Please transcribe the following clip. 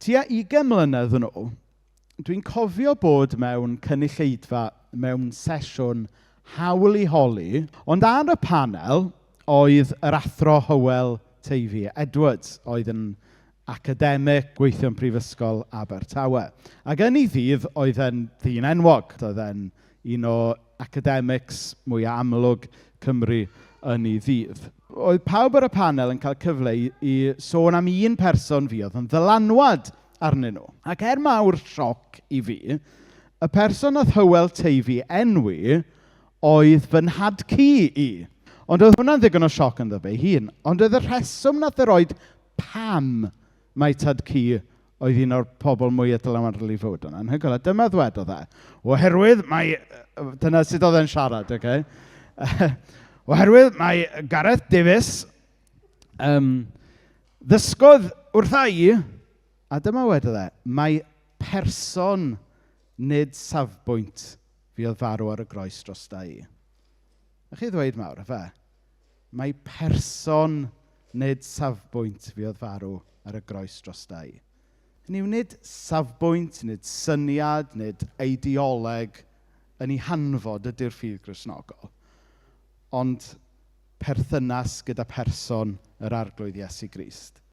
Tua 20 mlynedd yn ôl, dwi'n cofio bod mewn cynulleidfa mewn sesiwn hawl i holi, ond ar y panel oedd yr athro Hywel Teifi Edwards, oedd yn academic, gweithio yn Prifysgol Abertawe. Ac yn ei ddydd, oedd e'n ddyn enwog. Oedd e'n un o academics mwyaf amlwg Cymru yn ei ddydd. Oedd pawb ar y panel yn cael cyfle i sôn am un person fi oedd yn ddylanwad arnyn nhw. Ac er mawr sioc i fi, y person oedd Hywel Teifi enwi oedd fy nhad-cu i. Ond oedd hwnna'n ddigon o sioc ynddo fe hun. Ond oedd y rheswm nath e roed pam mae tad-cu oedd un o'r pobl mwyaf dylanwadol i fod yna. Anhygoel. A dyma ddwedodd e. Oherwydd mae... Dyna sut oedd e'n siarad, oce? Oherwydd mae Gareth Davies ddysgodd wrtha i, a dyma wedodd e, mae person nid safbwynt fi oedd farw ar y groes drosta i. A chi ddweud mawr, fe? Mae person nid safbwynt fi oedd farw ar y groes drosta i. Hynny yw, nid safbwynt, nid syniad, nid eideoleg yn ei hanfod ydy'r ffydd Gristnogol, ond perthynas gyda person yr Arglwydd Iesu Grist.